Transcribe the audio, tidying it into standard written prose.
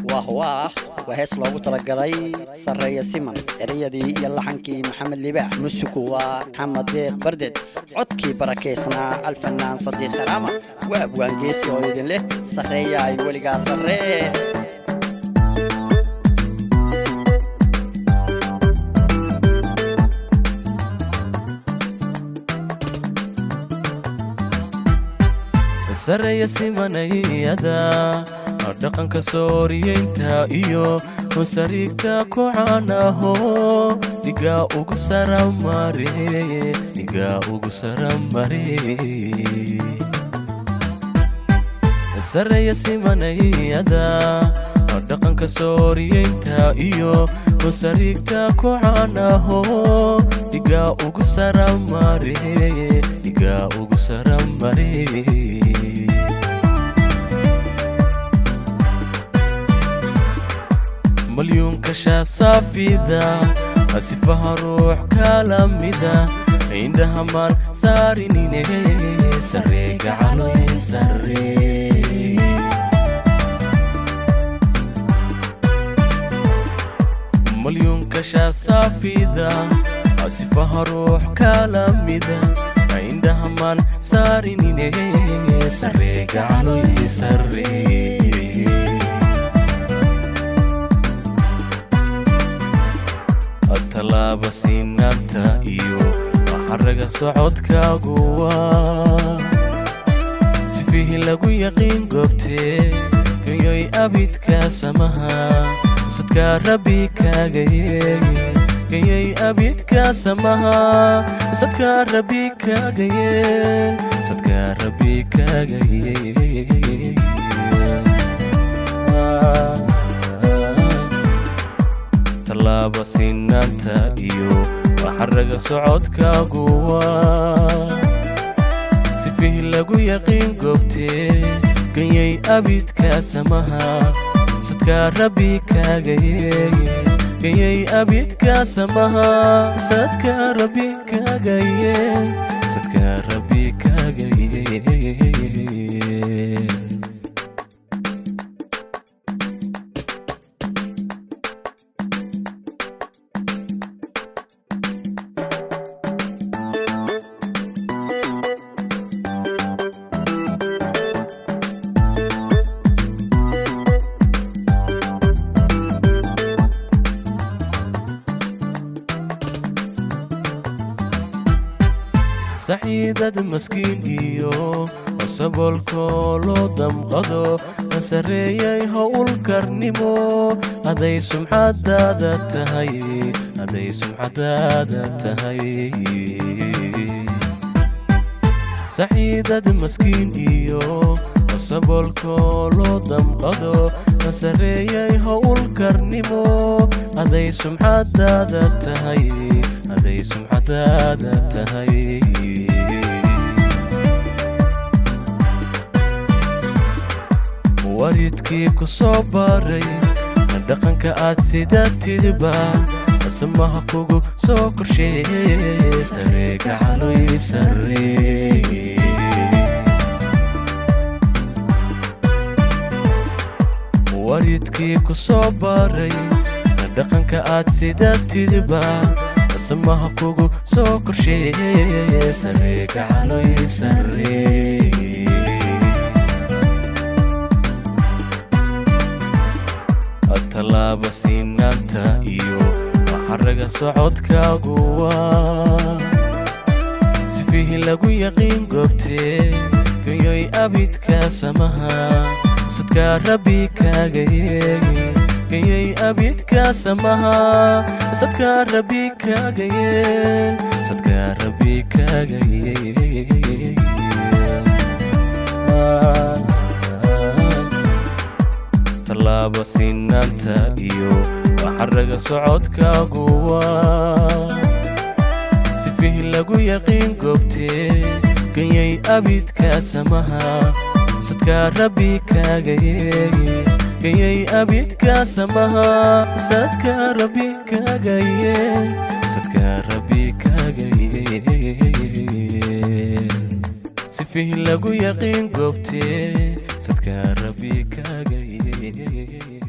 Waah waah, waa hees loogu talagalay Sarreeya Siman. Ereyadii iyo laxankii Maxamed Libaax, musiku waa Maxamed Deeq Bardeed, codkii barakeysnaa Alfanaan Sadiiq Karaama. Waa abwaangeesi oo idin leh: sarreeya ay weligaa sarree. Sarreeya simanayada, dhaqanka sooriyeynta iyo sariigta ku caanaho, dhigaa ugu saramare, dhigaa ugu saramare. Sarreeya simanayada, dhaqanka sooriyeynta iyo sariigta ku caanaho, dhigaa ugu saramare, dhigaa ugu saramare. Malyuunka shaasaafida, sifaha ruux kala mida, indhahamaan saarinine, saree gacaloy saree. Malyuunka shaasaafida, sifaha ruux kala mida, indhahamaan saarinine, saree gacaloy saree. Tallaaba siinaanta iyo xaraga socodkaagu waa sifihii lagu yaqiin goobtee, ganyoy abidka samaha, sadkaa rabbi kaaga yeegi. Ganyay abidka samaha, sadkaa rabbi kaaga yeel, sadkaa rabbi kaaga yeel. Tallaaba sinaanta iyo xaraga socodkaagu waa sifihii lagu yaqiin goobtee, ganyay abidka samaha, sadkaa rabbi kaaga yeegi. Ganyay abidka samaha, sadkaa rabbi kaaga yeel, sadkaa rabbi kaaga yeel. Saciidad maskiin iyo saboolkoo loo damqado, sarreeyay howlkarnimo, aday sumcadaada tahay, aday sumcadaada tahay. Saciidad maskiin iyo saboolkoo loo damqado, sarreeyay howlkarnimo, aday sumcadaada tahay, aday sumcadaada tahay. Waalidkii ku soo baray dhaqanka aad sida tidba, samaha kugu soo korsheeye, saree gacaloy saree. Waalidkii ku soo baray dhaqanka aad sida tidba, samaha kugu soo korsheeye, saree gacaloy saree. Tallaaba siinaanta iyo xaraga socodkaagu waa sifihii lagu yaqiin goobtee, ganyoy abidka samaha, sadkaa rabbi kaaga yeegi. Ganyay abidka samaha, sadkaa rabbi kaaga yeel, sadkaa rabbi kaaga yeel. Tallaaba sinaanta iyo xaraga socodkaagu waa sifihii lagu yaqiin goobtee, ganyay abidka samaha, sadkaa rabbi kaaga yeegi. Ganyay abidka samaha, sadkaa rabbi kaaga yeel, sadkaa rabbi kaaga yeel. Sifihii lagu yaqiin goobtee, sadkaa rabbi kaaga yeel.